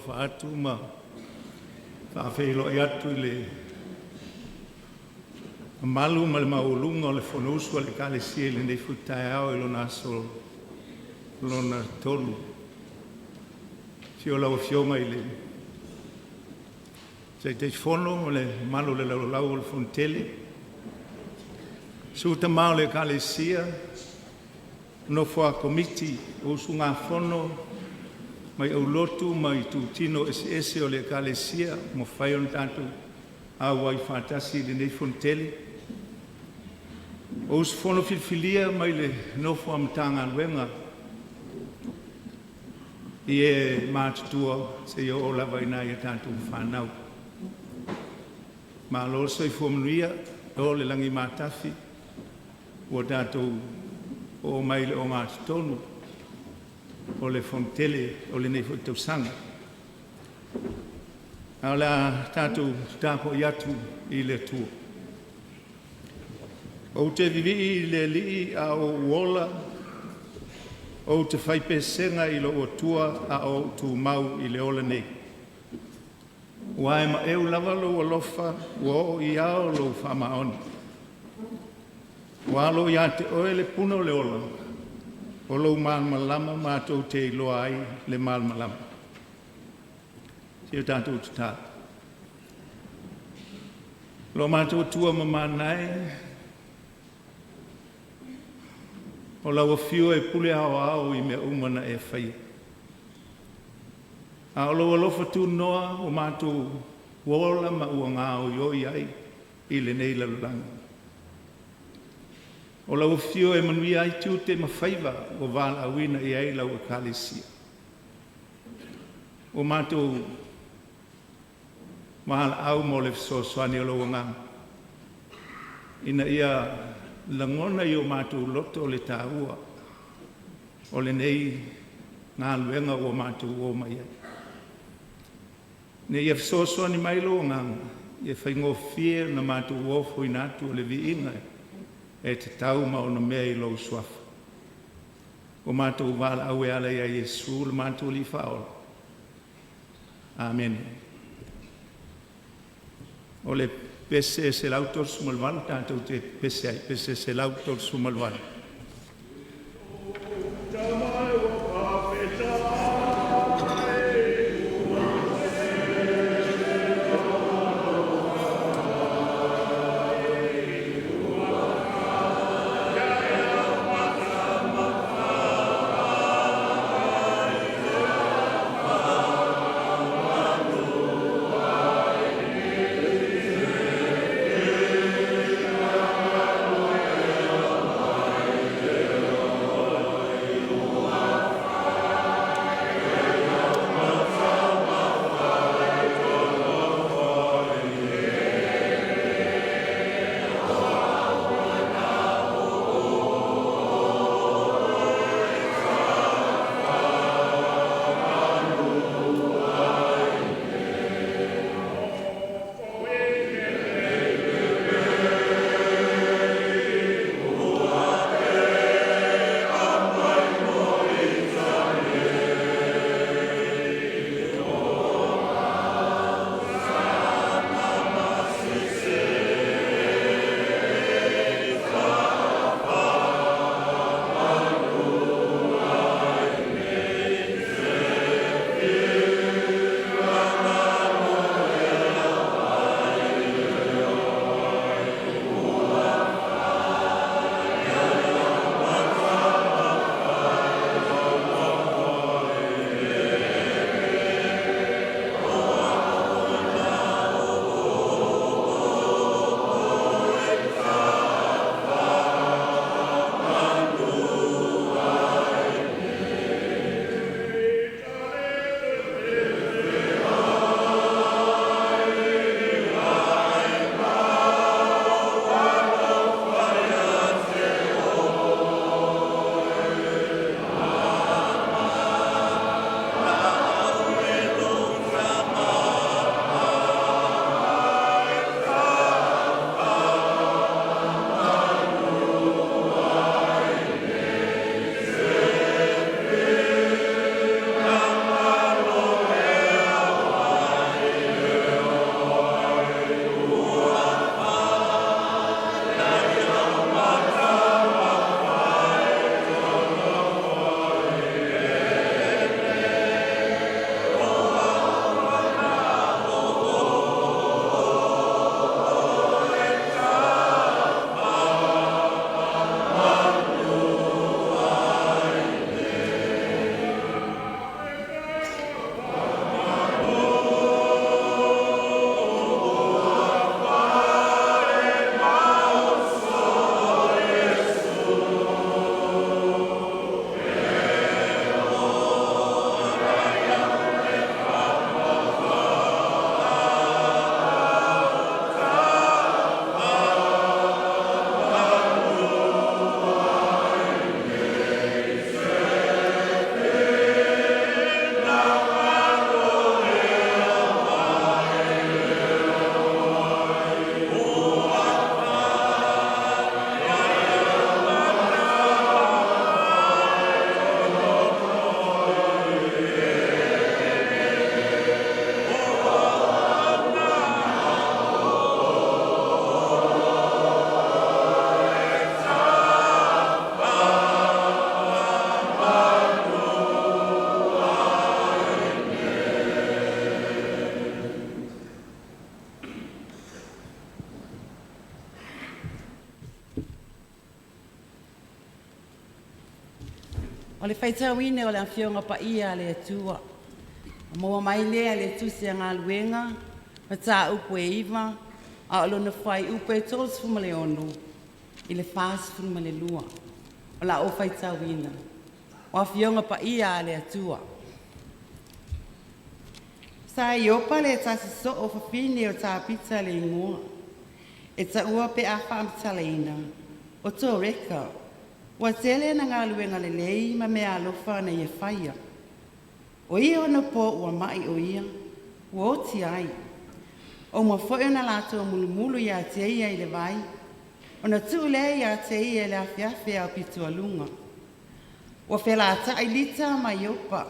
faatalofa atu ma faafeiloai atu i le mamalu ma le maualuga o le Fonousu a le Ekalesia i lenei foi taeao i lona aso lona tolu. Afio lau Afioga i le Taitaifono ma le mamalu o le lalolao o le Fonotele, susu tama o le Ekalesia, nofo a Komiti o usugafono mai aulotu ma itutino eseese o le Ekalesia ua mafai ona tatou auai faatasi i lenei Fonotele. O usufono filifilia mai le nofo a Matagaluega i e matutua seia oo lava i nai a tatou fanau. Malo le soifua manuia, ua to le lagi matafi ua tatou oo mai i le ogatotonu o le Fonotele o lenei foi tausaga. Ae o le a tatou tapuai atu i le Atua. Ou te vivii i le Alii a o ou ola, ou te fai pesega i lou Atua a o ou tumau i le ola nei. Aua e maeu lava lou alofa, ua oo i ao lou faamaoni. Ua alo ia te oe le puna o le ola, o lou malamalama matou te iloa ai le malamalama. Se i o tatou tatalo. Lo matou Atua mamana e, o lau afio e pule aoao i mea uma na e faia, a o lou alofa tunoa ua matou ola ma ua gaoioi ai i lenei lalolagi. O lau afio e manuia ai tiute ma faiva ua valaauina i ai lau Ekalesia. Ua matou valaau mo le fesoasoani o lou Agaga ina ia lagona i o matou loto le taua o lenei galuega ua matou omai ai. Ina ia fesoasoani mai lou Agaga ia faigofie ona matou ofoina atu o le viiga e tatau ma onomea i lou Suafa. Ua matou valaau e ala ia Iesu le matou Alii Faaola. Amene. O le pese 138 tatou te pese ai, pese 138. O le faitauina o le Afioga Paia a le Atua. Maua mai lea i le Tusi a Galuega, mataupu e 9, a o lona fuaiupu e 36 i le 42. O la ou faitauina. O Afioga Paia a le Atua. Sa Iopa le tasi soo fafine o Tapita le igoa. E taua pe a faamatalaina o Toreka. Ua tele na galuega lelei ma mea alofa na ia faia. O ia ona po ua mai o ia, ua oti ai. O ma foi ona latou mulumulu ia te ia i le vai, ona tuu lea ia te ia i le afeafe au pitoaluga. Ua felataai Lita ma Iopa,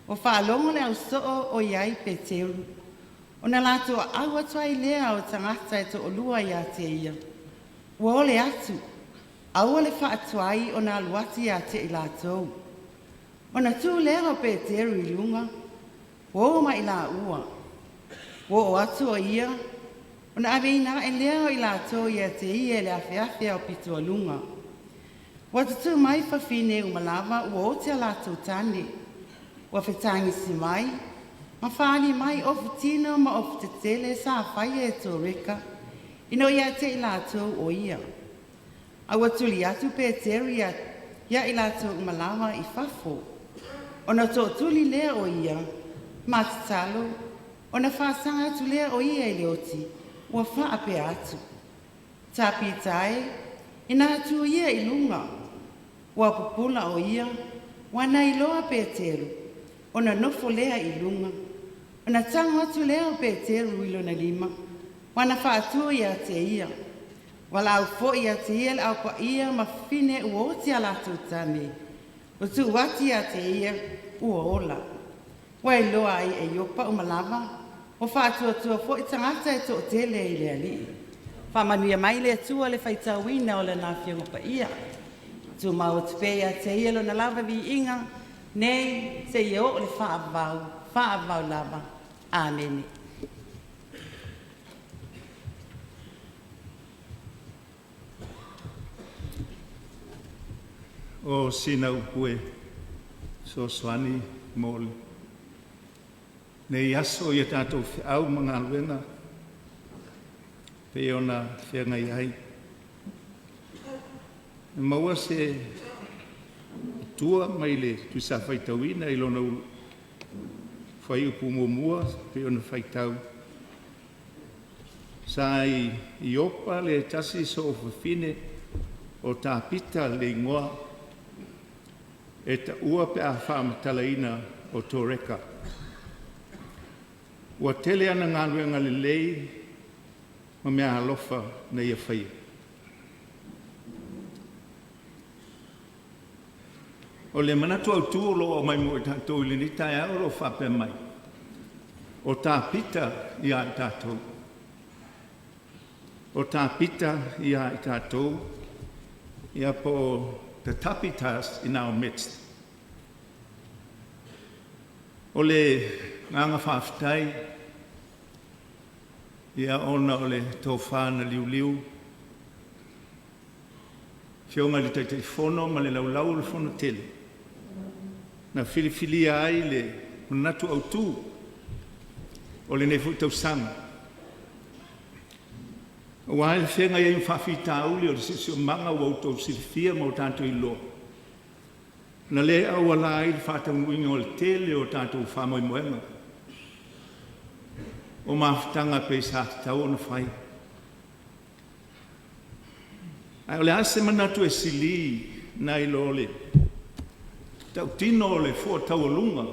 ua faalogo le ausoo o i ai Peteru, ona latou aau atu ai lea o tagata e toalua ia te ia, ua ole atu, aua le faatuai ona alu atu ia te i latou. Ona tuu lea o Peteru i luga, ua oo mai laua. Ua oo atu o ia, ona aveina ae lea o i latou ia te ia i le afeafe au pitoaluga. Ua tutū mai fafine uma lava ua oti a latou tane. Ua fetagisi mai, ma faali mai ofu tino ma ofu tetele sa faia e Toreka, ina ia te i latou o ia. A ua tuli atu Peteru ia i latou uma lava i fafo. Ona tootuli lea o ia, ma tatalo, ona faasaga atu lea o ia i le oti, ua faapea atu. Tapita e, ina atu ia i luga, ua pupula o ia, ua na iloa Peteru, ona nofo lea i luga. Ona tago atu lea o Peteru i lona lima, ua na faatu ia te ia. Walaau foi ia te ia le au paia ma fafine ua oti a latou tane. Ua tuu atu ia te ia ua ola. Ua iloa ai e Iopa uma lava, ua faatuatua foi tagata e toatele i le Alii. Faamanuia mai le Atua i le faitauina o Lana Afioga Paia. Tumau atu pea ia te ia lona lava viiga, nei seia oo i le faavavau, faavavau lava. Amene. O sina upu e fesoasoani mo lenei aso i a tatou feau ma galuega pei ona feagai ai. E maua se matua mai le Tusi Faitauina i lona fuaiupu muamua pei ona faitau, sa i Iopa le tasi soofafine o Tapita le igoa e taua pe a faamatalaina o Toreka. Ua tele ana galuega lelei ma mea alofa na ia faia. O le manatu autu o lo o aumai mo i tatou i lenei taeao o lo o faapea mai, o Tapita ia i tatou. O Tapita ia i tatou, ia po o the Tapitas in our midst. O le agaga faafetai ia ona o le tofa na liuliu, Afioga i le Taitaifono ma le Laulau o le Fono Tele, na filifilia ai le manatu autu o lenei foi tausaga, aua le feagai ai ma faafitauli o le siosiomaga ua outou silafia ma o tatou iloa, na le auala ai le faataunuuina o le tele o tatou faamoemoega o mafutaga pei sa tatau ona fai. Ae o le a se manatu e sili nai lo le tautino o le fua taualuga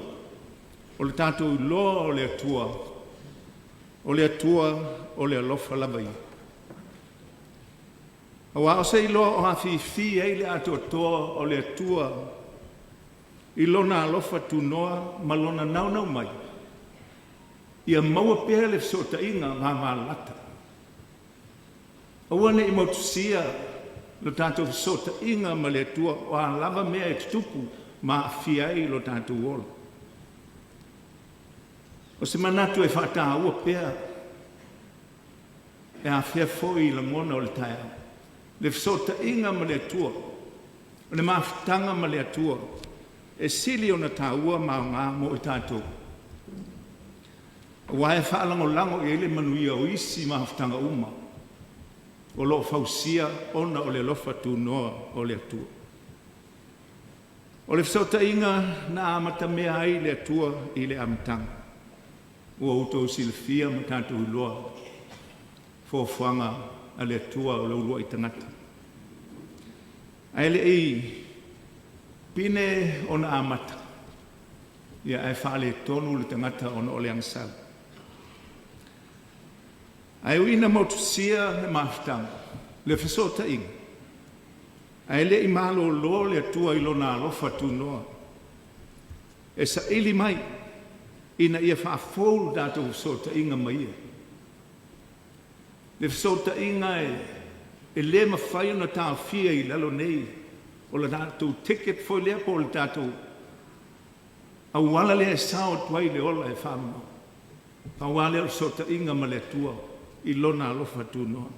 o le tatou iloa o le Atua, o le Atua o le alofa lava ia. Aua o se iloa o afifi ai le atoatoa o le Atua i Lona alofa tunoa ma Lona naunau mai, ia maua pea le fesootaiga vavalalata. Aua ne i motusia lo tatou fesootaiga ma le Atua o a lava mea e tutupu ma aafia ai lo tatou ola. O se manatu e faataua pea e afea foi i lagona o le taeao, le fesootaiga ma le Atua, o le mafutaga ma le Atua. e sili ona taua ma aoga mo i tatou, aua e faalagolago i ai le manuia o isi mafutaga uma o lo o fausia ona o le alofa tunoa o le Atua. O le fesootaiga na amatamea ai le Atua i le amataga, ua outou silafia ma tatou iloa fuafuaga a le Atua o le uluai tagata. Ae le i pine ona amata, ia ae faaletonu le tagata ona o le agasala. Ae ui ina motusia le mafutaga, le fesootaiga, ae le i malolo le Atua i Lona alofa tunoa e saili mai ina ia faafou le tatou fesootaiga ma Ia. Le fesootaiga e le mafai ona taofia i lalo nei o le tatou ticket foi lea po o le tatou auala lea e sao atu ai i le ola e faavavau. Pau lava lea o le fesootaiga ma le Atua i Lona alofa tunoa.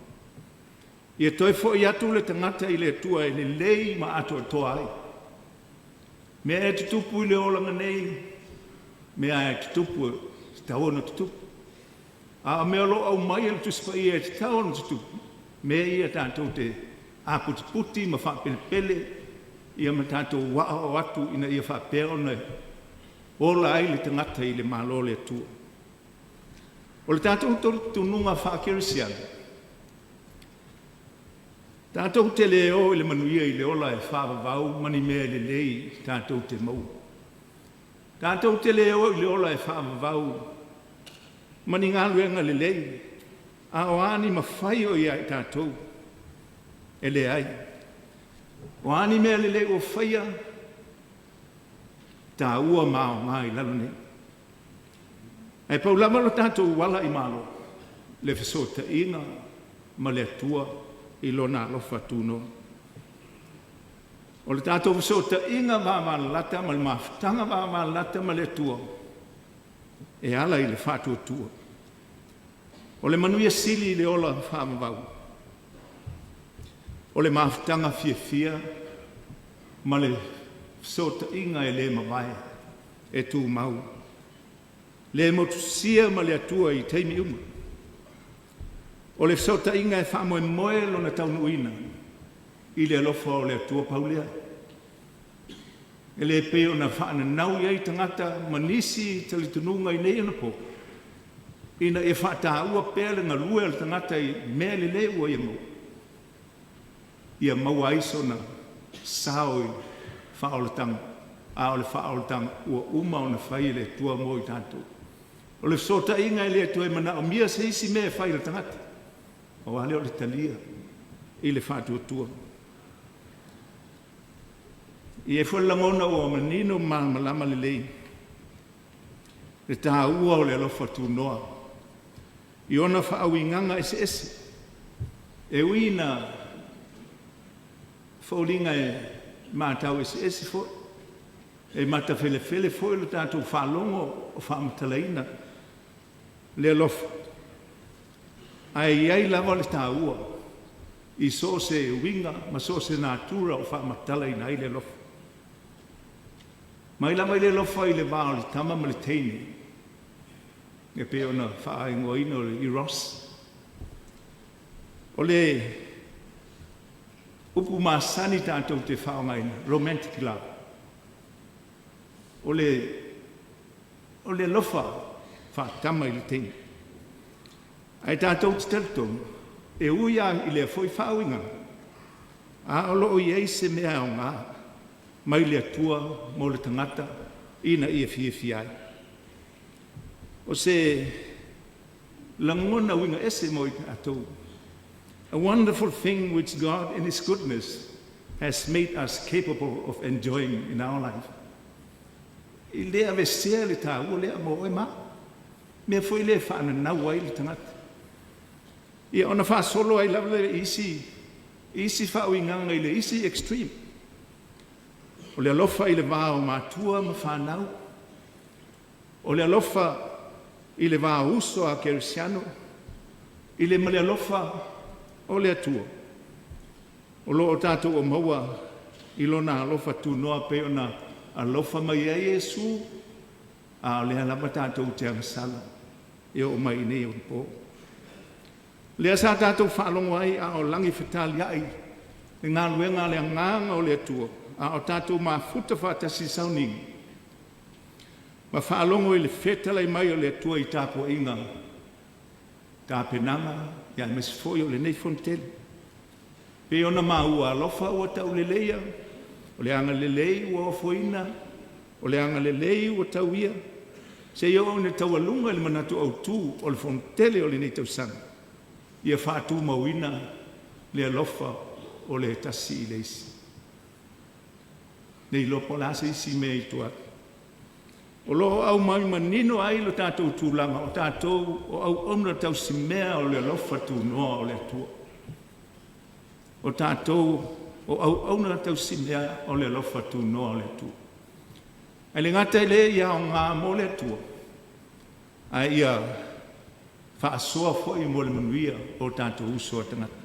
Ia toe foi atu le tagata i le Atua e lelei ma atoatoa ai. Mea e tutupu i le olaga nei, mea e tutupu e tatau ona tutupu. A o mea o lo o aumai e le Tusi Paia e tatau ona tutupu, mea ia tatou te aputiputi ma faapelepele ia ma tatou aoao atu ina ia faapea ona ola ai le tagata i le Malo o le Atua. O le tatou talitonuga faakerisiano, tatou te le o i le manuia i le ola e faavavau ma ni mea lelei tatou te maua. Tatou te le o i le ola e faavavau ma ni galuega lelei, a o a ni mafai o ia i tatou? E leai. O a ni mea lelei ua faia, taua ma aoga i lalo nei. Ae pau lava lo tatou ala i malo, le fesootaiga ma le Atua i Lona alofa tunoa. O le tatou fesootaiga vavalalata ma le mafutaga vavalalata ma le Atua e ala i le faatuatua. O le manuia sili i le ola faavavau, o le mafutaga fiafia ma le fesootaiga e le mavae, e tumau, le motusia ma le Atua i taimi uma. O le fesootaiga e faamoemoe lona taunuuina i le alofa o le Atua pau lea. E le pei ona faananau i ai tagata ma nisi talitonuga i nei onapo, ina ia faataua pea le galue o le tagata i mea lelei ua ia maua, ia maua ai sona sao i faaolataga, a o le faaolataga ua uma ona fai e le Atua mo i tatou. O le fesootaiga e le toe manaomia se isi mea e fai e le tagata, pau lava lea o le talia i le faatuatua. E i ai foi le lagona ua manino ma malamalama lelei le taua o le alofa tunoa i ona faauigaga eseese, e ui ina foliga e matau eseese foi, e matafelefele foi le tatou faalogo o faamatalaina le alofa, ae i ai lava le taua i so o se uiga ma so o se natura o faamatalaina ai le alofa. Mai lava i le alofa i le va o le tama ma le teine, e pei ona faaigoaina o le eros. O le upu masani tatou te faaaogaina, romantic love. O le alofa faatama i le teine. Ae tatou te talitonu, e ui lava i lea foi faauigaga, a o lo o i ai se mea aoga mai le Atua mo le tagata ina ia fiafia ai. O se lagona uiga ese mo i tatou. A wonderful thing which God in His goodness has made us capable of enjoying in our life. E le aveesea le taua lea mo oe ma au. Mea foi lea e faananau ai le tagata. Ia ona faasolo ai lava lea i isi faauigaga i le isi extreme. O le alofa i le va o matua ma fanau, o le alofa i le va o uso a kerisiano, i le ma le alofa o le Atua, o lo o tatou maua i Lona alofa tunoa pei ona alofa mai ai Iesu, a o lea lava tatou te agasala e oo mai i nei onapo. Lea sa tatou faalogo ai a o lagi fetaliai le galuega a le Agaga o le Atua, a o tatou mafuta faatasi i sauniga ma faalogo i le fetalai mai o le Atua i tapuaiga, tapenaga aemaise foi o lenei Fonotele. E pei ona maua, alofa ua tauleleia, o le agalelei ua ofoina, o le agalelei ua tauia, seia oo ina taualuga i le manatu autu o le Fonotele o lenei tausaga, ia faatumauina le alofa o le tasi i le isi. Le iloa po o le a se isi mea i tua atu. O lo o aumai manino ai lo tatou tulaga o tatou o auauna tausimea o le alofa tunoa o le Atua. O tatou o auauna tausimea o le alofa tunoa o le Atua. Ae le gata i lea ia aoga mo le Atua, ae ia faasoa foi mo le manuia o tatou uso a tagata.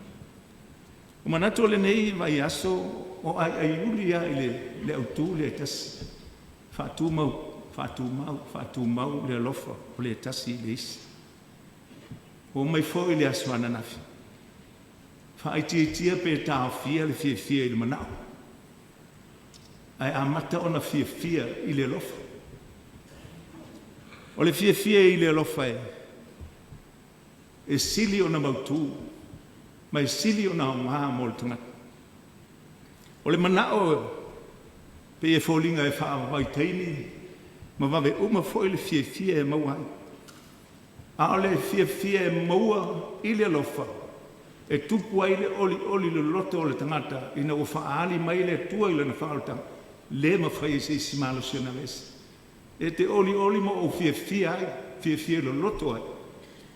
O manatu o lenei vaiaso o aiaiuli lava i le autu lea e tasi, faatumau, faatumau, faatumau le alofa o le tasi i le isi. Oo mai foi le aso ananafi, faaitiitia pe taofia le fiafia i le manao, ae amata ona fiafia i le alofa. O le fiafia i le alofa e sili ona mautu ma e sili ona aoga mo le tagata. O le manao pei e foliga e faavaitaimi ma vave uma foi le fiafia e maua ai. A o le fiafia e maua i le alofa, e tupu ai le olioli loloto o le tagata ina ua faaali mai le Atua i lana faaolataga, le mafai e se isi malosi ona aveese. E te olioli ma ou fiafia ai, fiafia loloto ai,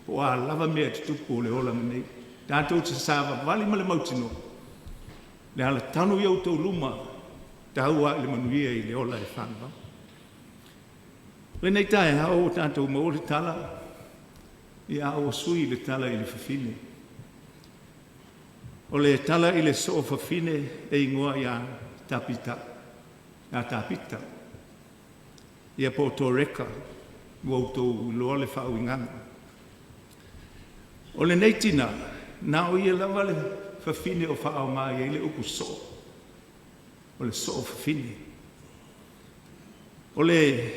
po o a lava mea e tutupu o le olaga nei. Tatou te savavali ma le mautinoa, le alatanu i outou luma, tau lava i le manuia i le ola e faavavau. Lenei taeao ua tatou maua le tala, ia a ua sui le tala i le fafine. O le tala i le soofafine e igoa ia Tapita, ia Tapita, ia po o Toreka, ua outou iloa le faauigaga. O lenei tina, na o ia lava le fafine o faaaoga i ai le upu soo, o le soofafine. O le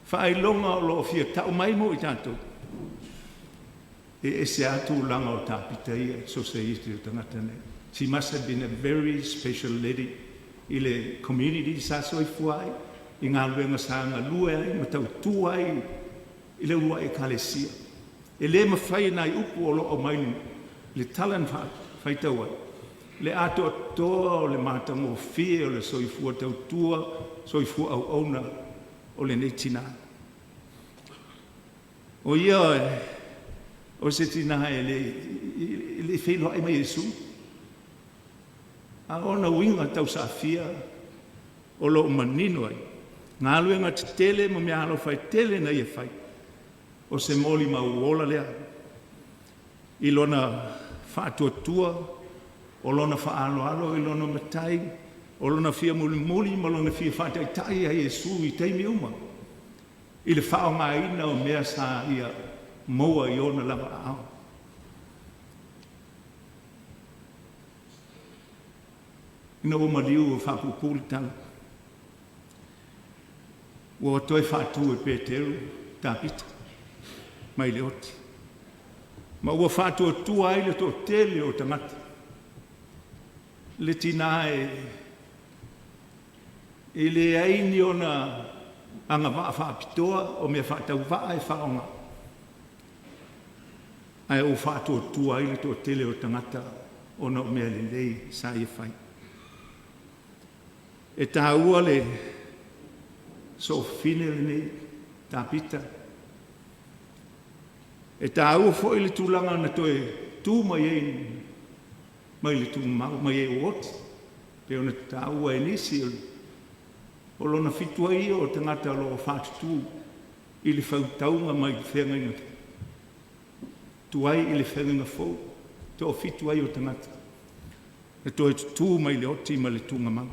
faailoga o lo o fia tau mai mo i tatou, e ese lava tulaga o Tapita ia i society o tagata nei. She must have been a very special lady i le community sa soifua ai, i galuega sa galue ai ma tautua ai i le uluai Ekalesia. E le mafai e nai upu o lo o aumai le tala na faitau ai, le atoatoa o le matagofie o le soifua tautua, soifua auauna o lenei tina. O ia o se tina e le i feiloai ma Iesu, a o ona uiga tausaafia o lo o manino ai galuega tetele ma meaalofa e tele na ia fai, o se molimau ola lea i lona faatuatua, o lona faaaloalo i lona Matai, o lona fia mulimuli ma lona fia faataitai ia Iesu i taimi uma, i le faaaogaina o mea sa ia maua i ona lava aao. Ina ua maliu ua faapuupuu le tala, ua toe faatu e Peteru Tapita mai le oti, ma ua faatuatua ai le toatele o tagata. Le tina e leai ni ona agavaa faapitoa o mea faatauvaa e faaaoga, ae ua faatuatua ai le toatele o tagata ona o mea lelei sa ia fai. E taua le soofafine lenei Tapita. E taua foi le tulaga na toe tu mai ai mai le tumau mai e ua oti, pei ona taua e nisi o lona fitu ai ia o tagata o lo o faatutu i le fautauga mai le feagaiga tuai i le feagaiga fou, toafitu ai o tagata e toe tutu mai le oti ma le tugamau.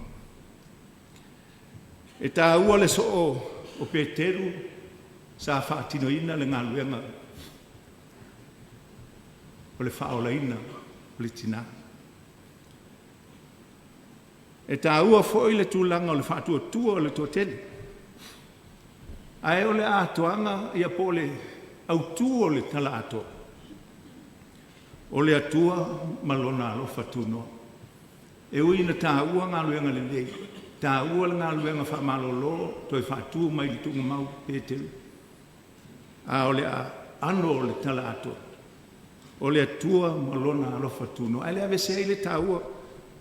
E taua le soo o Peteru sa faatinoina le galuega o le faaolaina o le tina. E taua foi le tulaga o le faatuatua o le toatele, ae o le atoaga ia po o le autu o le tala atoa, o le Atua ma Lona alofa tunoa. E ui ina taua galuega lelei, taua le galuega faamalolo toe faatu mai le tuugamau Peteru, a o le aano o le tala atoa, o le Atua ma Lona alofa tunoa. Ae le aveesea ai le taua,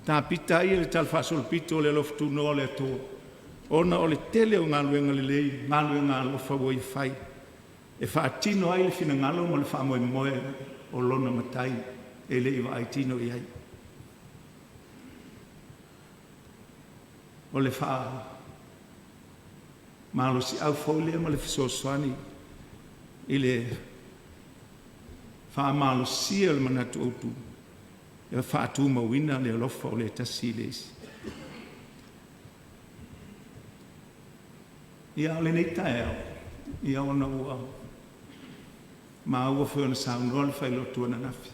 Tapita ai le talafaasolopito o le alofa tunoa o le Atua, ona o le tele o galuega lelei, galuega alofa ua ia fai e faatino ai le finagalo ma le faamoemoe o lona Matai e le i vaai tino i ai. O le faamalosiau foi lea ma le fesoasoani i le faamalosia o le manatu autu ia faatumauina le alofa o le tasi i le isi. Ia, a o lenei taeao, ia ona ua maua foi na saunoa le faailotu ananafi,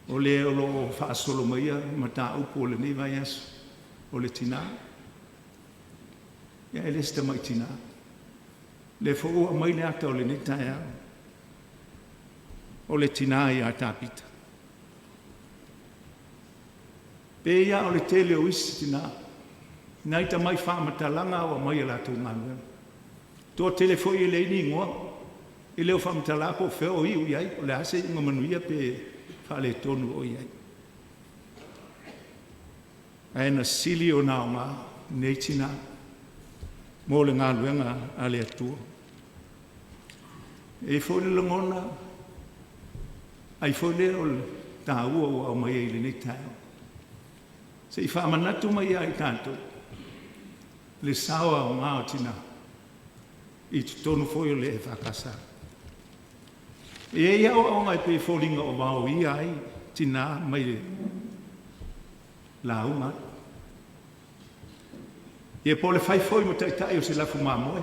o le o lo o faasolo maia mataupu o lenei vaiaso, o le tina, ia e le o se tamai tina. O lea foi ua aumai le ata o lenei taeao, o le tina ia Tapita. Pei lava o le tele o isi tina, nai tamai faamatalaga ua aumai i a latou galuega. Toatele foi e leai ni igoa, e le o faamatala po o fea o iu i ai, o le a se iuga manuia pe faaletonu o i ai. Ae na sili ona aoga lenei tina mo le galuega a le Atua. E i ai foi le lagona, ai foi lea o le taua ua aumai ai i lenei taeao. Se i faamanatu mai ia i tatou le sao aoga o tina i totonu foi o le EFKS. E i ai aoaoga e pei e foliga o vaoia ai tina mai le lauga ai. Ia po o le fai foi ma taitai o se lafu mamoe.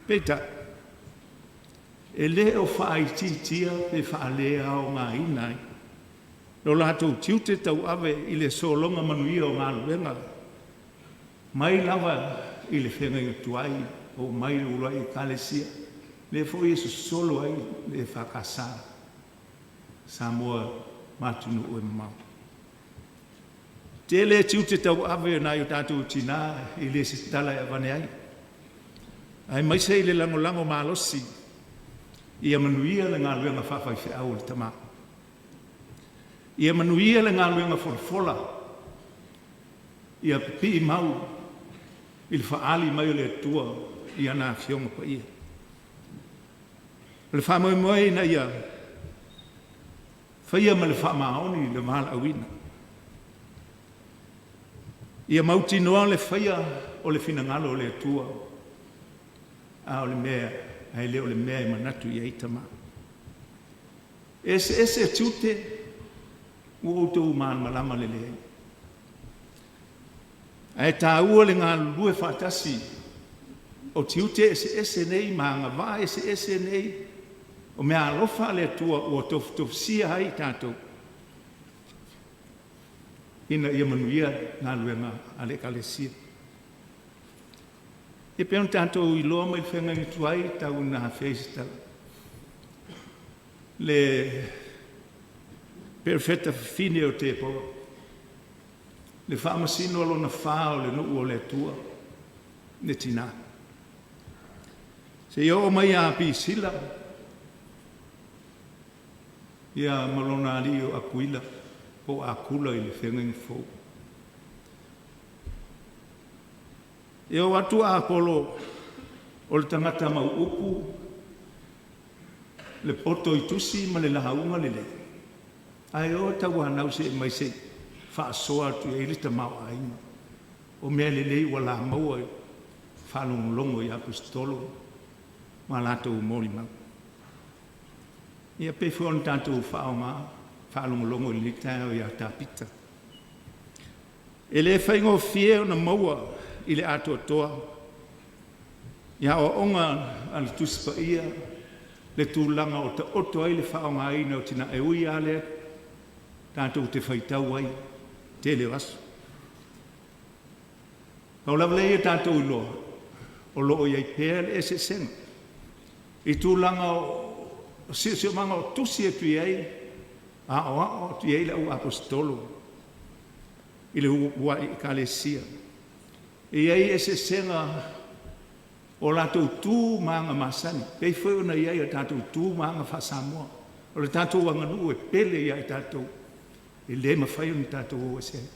Peitai, e le o faaitiitia pe faaleaogaina ai lo latou tiute tauave i le sologa manuia o galuega mai lava i le feagaiga tuai oo mai i le uluai Ekalesia, lea foi e sosolo ai le EFKS Samoa ma atunuu e mamao. Tele tiute tauave o nai o tatou tina e le o se tala e avane ai, aemaise i le lagolago malosi ia manuia le galuega faafaifeau a le tama. Ia manuia le galuega folafola, ia pipii mau i le faaali mai o le Atua i ana Afioga Paia. O le faamoemoe ina ia faia ma le faamaoni le valaauina, ia mautinoa le faia o le finagalo o le Atua, a o le mea, ae le o le mea e manatu i ai tama. E eseese tiute ua outou malamalama lelei ai, ae taua le galulue faatasi o tiute eseese nei ma agavaa eseese nei o meaalofa a le Atua ua tofutofusia ai i tatou ina ia manuia galuega a le Ekalesia. E pei ona tatou iloa mai le feagaiga tuai tau ina afea ai se tala, le perofeta fafine o Tepora, le faamasino lona fa o le nuu o le Atua, le tina, seia oo mai ia Pisila ia ma lona alii o Akuila po o Akula i le feagaiga fou. E oo atu a Apolo o le tagata mau upu, le poto i tusi ma le lauga lelei, ae o tauanau see mai se i faasoa atu i ai le tamaoaiga o mea lelei ua la maua i faalogologo i Aposetolo ma latou molimau. Ia pei foi ona tatou faaaoga faalogologo i lenei taeao ia Tapita. E le faigofie ona maua i le atoatoa i aoaoga a le Tusi Paia le tulaga o taoto ai le faaaogaina o tina, e ui lava lea tatou te faitau ai tele o aso. Pau lava lea ia tatou iloa o lo o i ai pea le eseesega i tulaga o siosiomaga o tusi atu i ai, aoao atu i ai le au aposetolo i le uluai Ekalesia. E i ai eseesega o latou tu ma aga masani, pei foi ona i ai a tatou tu ma aga faa-Samoa. O le tatou aganuu e pele ia i tatou, e le mafai ona tatou o ese ai.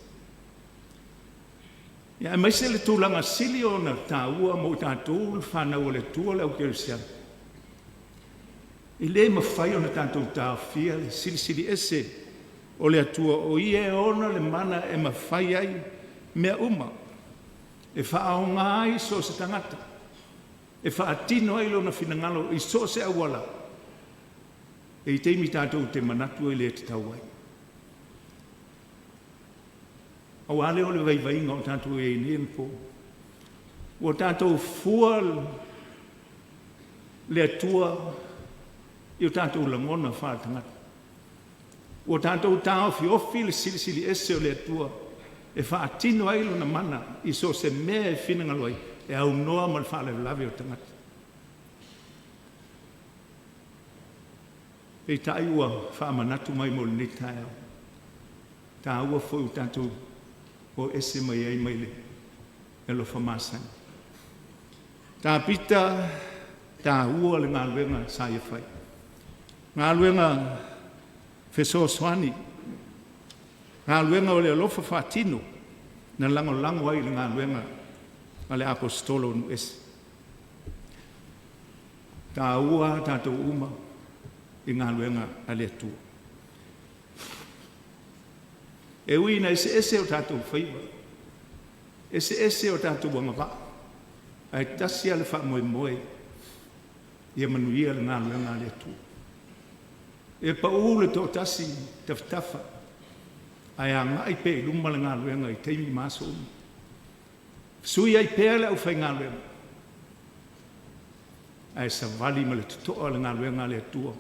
Ia, aemaise le tulaga sili ona taua mo i tatou le fanau a le Atua le au kerisiano, e le mafai ona tatou taofia le Silisili Ese o le Atua, o Ia e ona le mana e mafai ai mea uma, e faaaoga ai so o se tagata, e faatino ai lona finagalo i so o se auala, e i ai taimi tatou te manatu e le tatau ai. Aua lea o le vaivaiga o tatou i ai nei anapo. Ua tatou fua le Atua i o tatou lagona faaletagata. Ua tatou taofiofi le Silisili Ese o le Atua e faatino ai lona mana i so o se mea e finagalo ai, e aunoa ma le faalavelave o tagata. Peitai ua faamanatu mai mo lenei taeao, taua foi ua tatou o ese mai ai mai le alofa masani. Tapita, taua le galuega sa ia fai, galuega fesoasoani, galuega o le alofa faatino na lagolago ai i le galuega a le Aposetolo o nuu ese. Taua tatou uma i galuega a le Atua. E ui ina eseese o tatou faiva, eseese o tatou agavaa, ae tasi lava le faamoemoe ia manuia le galuega a le Atua. E pau le toatasi i tafatafa, ae agai pea i luma le galuega i taimi ma aso uma. Sui ai pea le aufaigaluega, ae savali ma le totoa le galuega a le Atua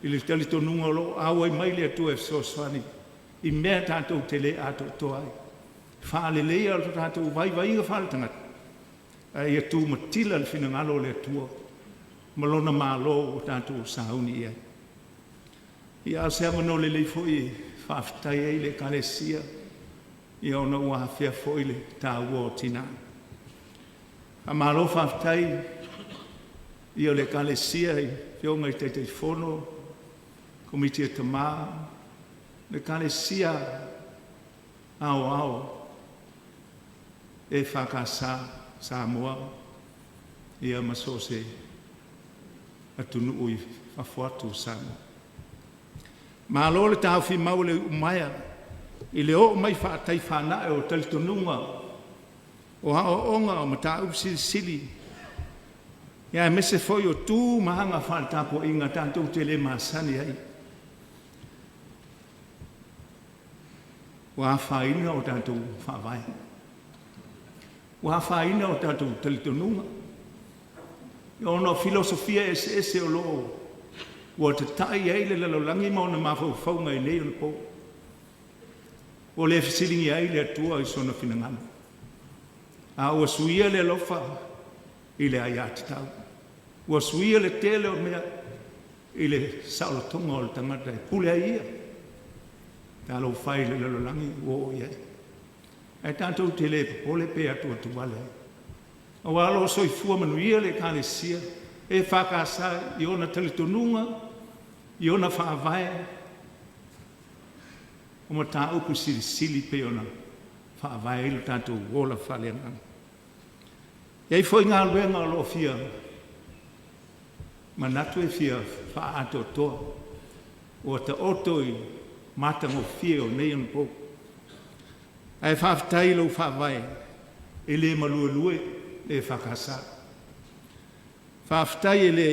i le talitonuga o lo o auai mai le Atua e fesoasoani i mea tatou te le atoatoa ai. Faaleleia lo tatou vaivaiga faaletagata, ae ia tumatila le finagalo o le Atua ma Lona Malo ua tatou sauni i ai. Ia, a o se avanoa lelei foi e faafetai ai le Ekalesia, ia ona ua afea foi le taua o tina. Faamalo faafetai i le Ekalesia i Afioga i Taitaifono, Komiti a Tama, le Ekalesia Aoao EFKS Samoa, ia ma so o se atunuu i fafo atu o Samoa. Malo le taofimau i le iumaea i le oo mai faatai fanae o talitonuga o aoaoga o mataupu silisili, ia aemaise foi o tu ma aga faale-tapuaiga tatou te le masani ai. Ua afaina o tatou faavae, ua afaina o tatou talitonuga, ona o filosofia eseese o lo o ua tatai ai le lalolagi ma ona mafaufauga i nei ona po. Ua le fesiligia ai le Atua i sona finagalo, a ua suia le alofa i le aiatatau, ua suia le tele o mea i le saolotoga o le tagata e pule ai ia. Talofa e i le lalolagi ua oo i ai. Ae tatou te le popole pe atuatuvale ai, aua o lo o soifua manuia le Ekalesia EFKS i ona talitonuga, i ona faavae o mataupu silisili pei ona faavae ai lo tatou ola faaleagaga. E i ai foi galuega o lo o fia manatu e fia faaatoatoa, ua taoto i matagofie o nei anapo. Ae faafetai i lou faavae e le maluelue le EFKS. Faafetai e le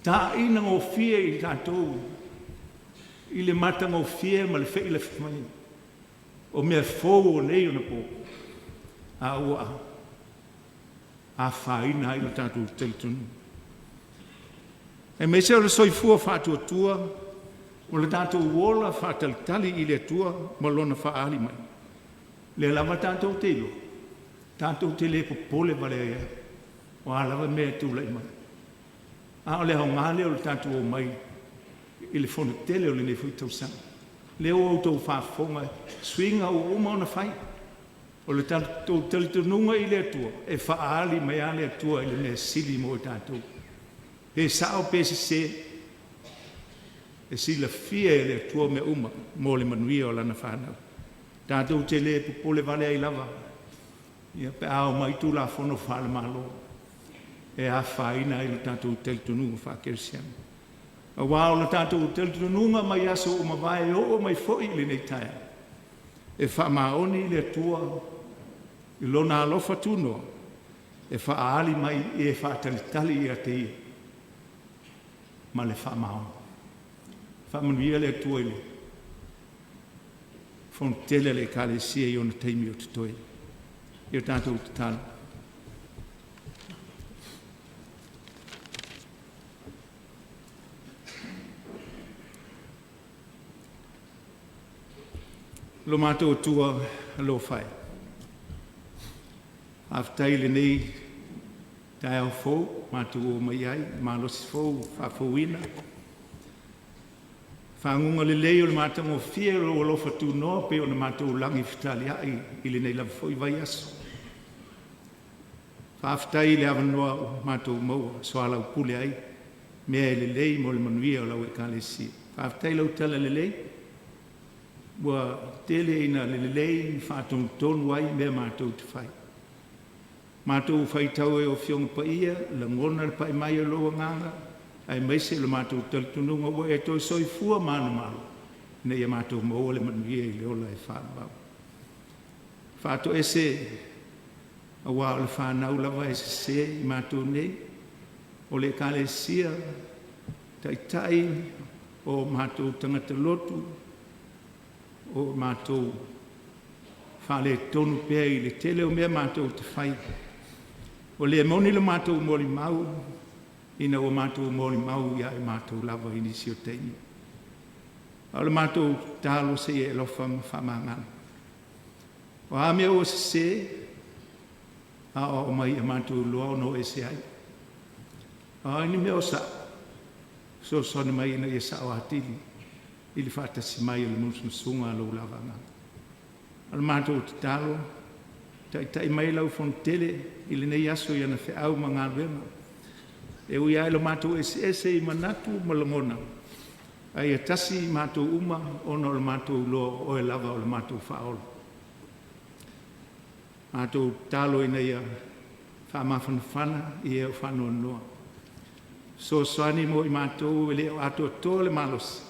taaiina gofie i tatou i le matagofie ma le feiloai mai o mea fou o nei ona po. a ua afaina ai lo tatou talitonuga. Aemaise o le soifua faatuatua o le tatou ola faatalitali i le Atua ma Lona faaali mai. Lea lava tatou te iloa, tatou te le popole vale ai ai, o a lava mea e tulai mai. A o le aoga lea o le tatou omai i le fonotele o lenei foi tausaga. Lea ua outou faafofoga i suiga ua uma ona fai. O le tatou talitonuga i le Atua, e faaali mai lava le Atua i le mea sili mo i tatou. Pe sao pe sese, e silafia e le Atua mea uma mo le manuia o Lana fanau. Tatou te le popole vale ai lava pe a omai Tulafono faale-Malo e afaina ai le tatou talitonuga faa-Kerisiano. Aua o le tatou talitonuga mai aso ua mavae e oo mai foi i lenei taeao, e faamaoni le Atua i Lona alofa tunoa e faaali mai i e faatalitali ia te Ia ma le faamaoni. Faamanuia le Atua i le fonotele a le Ekalesia i ona taimi o totoe. Ia tatou tatalo. Lo matou Atua alofa e, faafetai i lenei taeao fou ua matou omai ai, malosi fou faafouina, faguga lelei o le matagofie o lou alofa tunoa pei ona matou lagi fetaliai i lenei lava foi vaiaso. Faafetai i le avanoa ua matou maua e soalaupule ai mea e lelei mo le manuia o lau Ekalesia. Faafetai i lau talalelei ua tele ina lelei ma faatonutonu ai mea matou te fai. Matou faitau ai o Afioga Paia, lagona le pai mai o lou Agaga aemaise lo matou talitonuga ua e toe soifua manumalo ina ia matou maua le manuia i le ola e faavavau. Faatoese aua o le fanau lava e sese i matou nei, o le Ekalesia, Taitai o matou tagata lotu, o matou faaletonu pea i le tele o mea matou te fai. Ua le moni le matou molimau ina ua matou molimau ia i matou lava i nisi o taimi. A o le matou tatalo se i e alofa ma faamagalo. O a mea ua sese, aoao mai ia matou iloa ona o ese ai. O a ni mea o sa'o, fesoasoani mai ina ia sa'o atili i le faatasi mai o le musumusuga a lou lava Agaga. O le matou tatalo, taitai mai lau Fonotele i lenei aso i ana feau ma galuega. E ui lava i lo matou eseese i manatu ma lagona, a ia tasi i matou uma ona o le matou iloa o Oe lava o le matou Faaola. Matou tatalo ina ia faamafanafana i e o faanoanoa, fesoasoani mo i matou e le o atoatoa le malosi,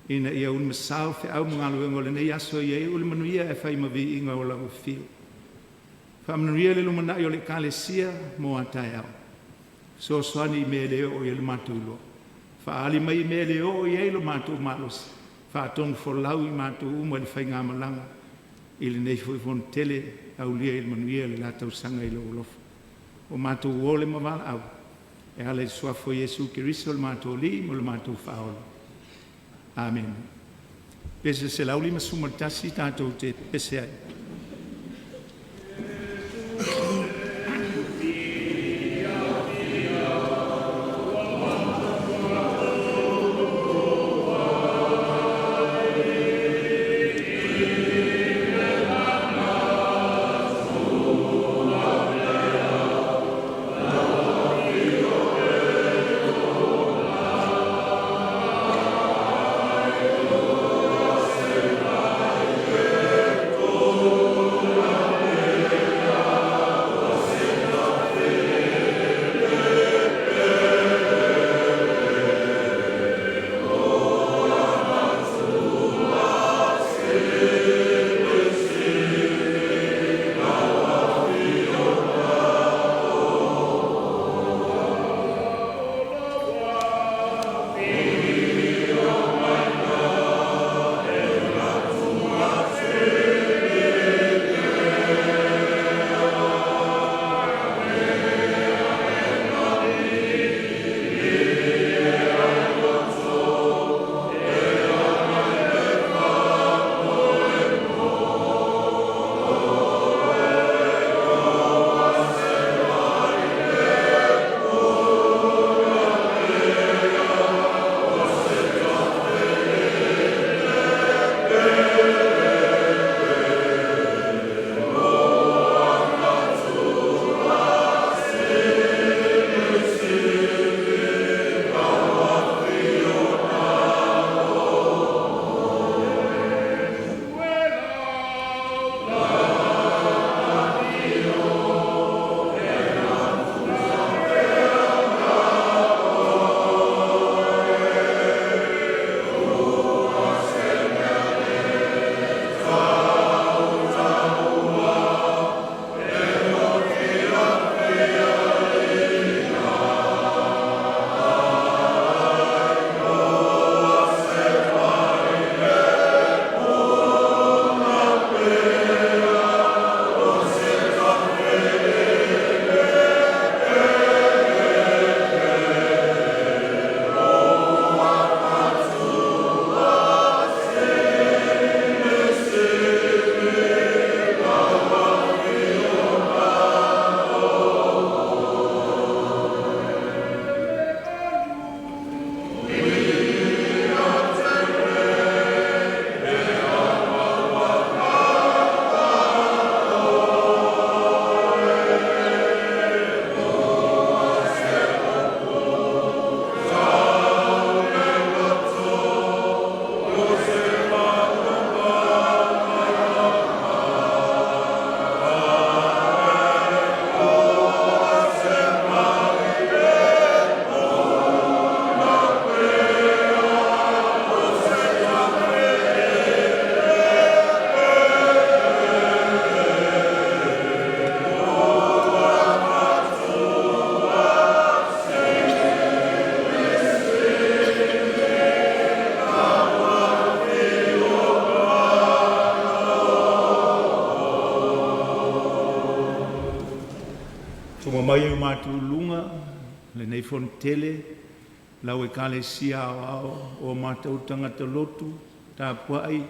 ina ia ulumasao feau ma galuega o lenei aso ia iu i le manuia ae fai ma viiga o lau Afio. Faamanuia le lumanai o le Ekalesia mo a taeao, fesoasoani i mea e le oo i ai lo matou iloa, faaali mai mea e le oo i ai lo matou malosi, faatonufolau i matou uma i le faigamalaga i lenei foi fonotele, aulia i le manuia le la tausaga i lou alofa. Ua matou o le ma valaau e ala i le Suafa o Iesu Keriso o le matou Alii ma lo matou Faaola. Amene. Pese 151 tatou te pese ai. matou luga lenei fonotele lau Ekalesia Aoao o matou tagata lotu tapuai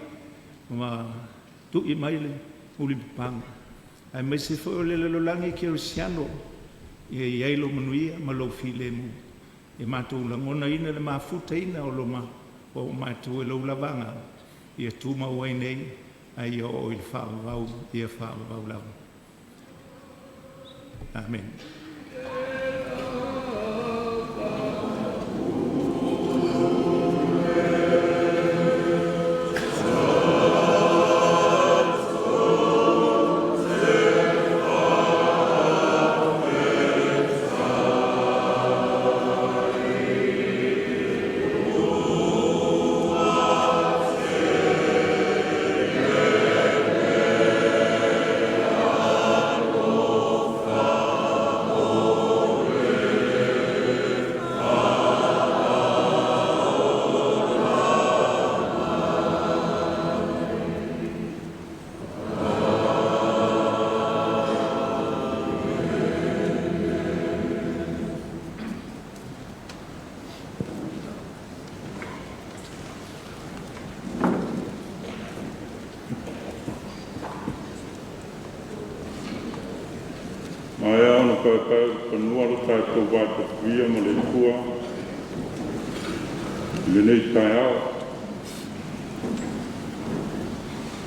ma tui mai le mulipapaga, aemaise foi o le lalolagi kerisiano, ia i ai lou manuia ma lou filemu. E matou lagonaina le mafutaina o lo o matou e lou lava Agaga, ia tumau ai nei ae ia oo i le faavavau, ia faavavau lava. Amene. Maea ona paepaeulufanua lo tatou vatapuia ma le Atua i lenei taeao.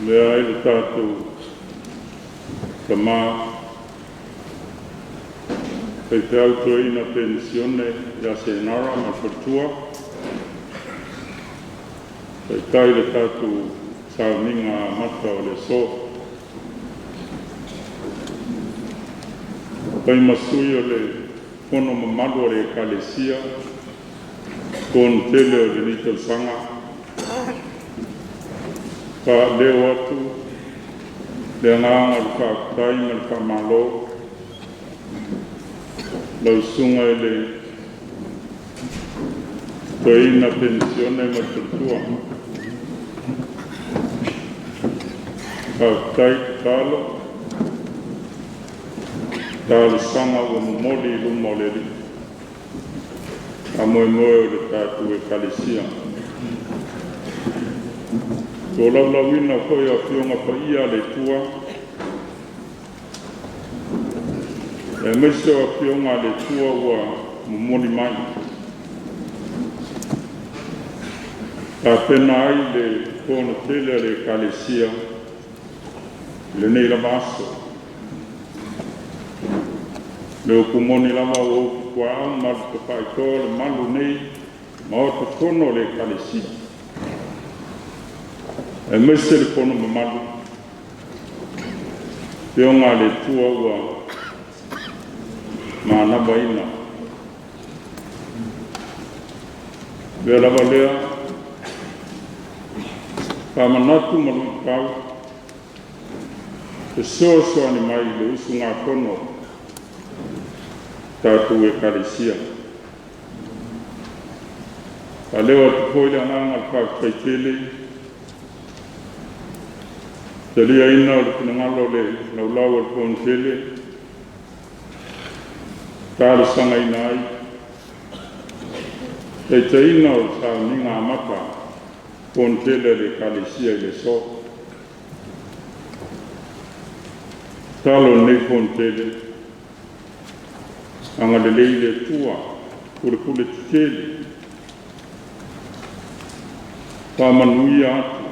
Lea ai le tatou tama faifeau toeaina penisione ia Senara ma le faletua, taitai le tatou sauniga amata o le aso. Fai ma sui o le fono mamalu a le Ekalesia, fonotele o lenei tausaga, faaleo atu le agaga o le faafetai ma le faamalo lau susuga i le toeaina penisione ma le faletua. Faafetai tatalo, talosaga ua momoli i luma o le Alii, faamoemoe o le tatou Ekalesia. Tolaulauina foi o Afioga Paia a le Atua, aemaise o Afioga a le Atua ua momoli mai, tapena ai le fonotele a le Ekalesia i lenei lava aso. Le upu moni lava ua upu tuaau ma malu tafaitoa le malu nei Maota Fono o le Ekalesia, aemaise le fono mamalu, Afioga a le Atua ua manavaina. Lea lava lea, faamanatu ma luitau, fesoasoani mai i le usugafono tatou Ekalesia. Faaleo atu foi le agaga o le faafetai tele, taliaina o le finagalo o le laulau a le fonotele, talosagaina ai taitaiina o le sauniga amata fonotele a le Ekalesia i le aso. Tatalo lenei fonotele, agalelei le Atua, pulepule tetele, faamanuia atu,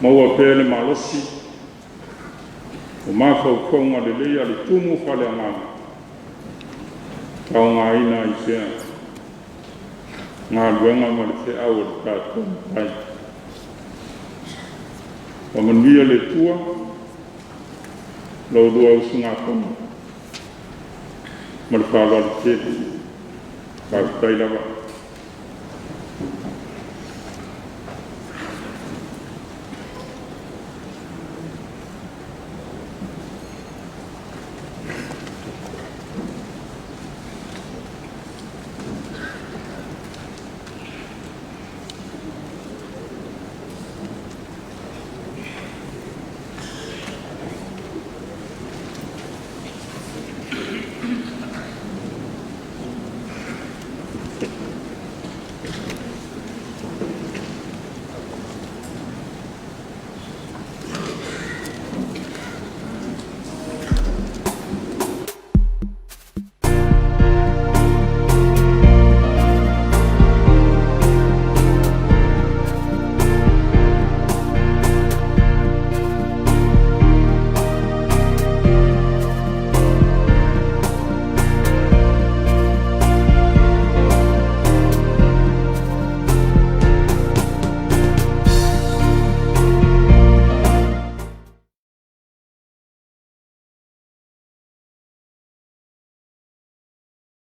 maua pea le malosi o mafaufauga lelei a le tumu faaleagaga, faaaogaina ai pea galuega ma le feau o le tatou Matai. Faamanuia le Atua la oulua usugafono ma le faaaloalo tele. Faafetai lava.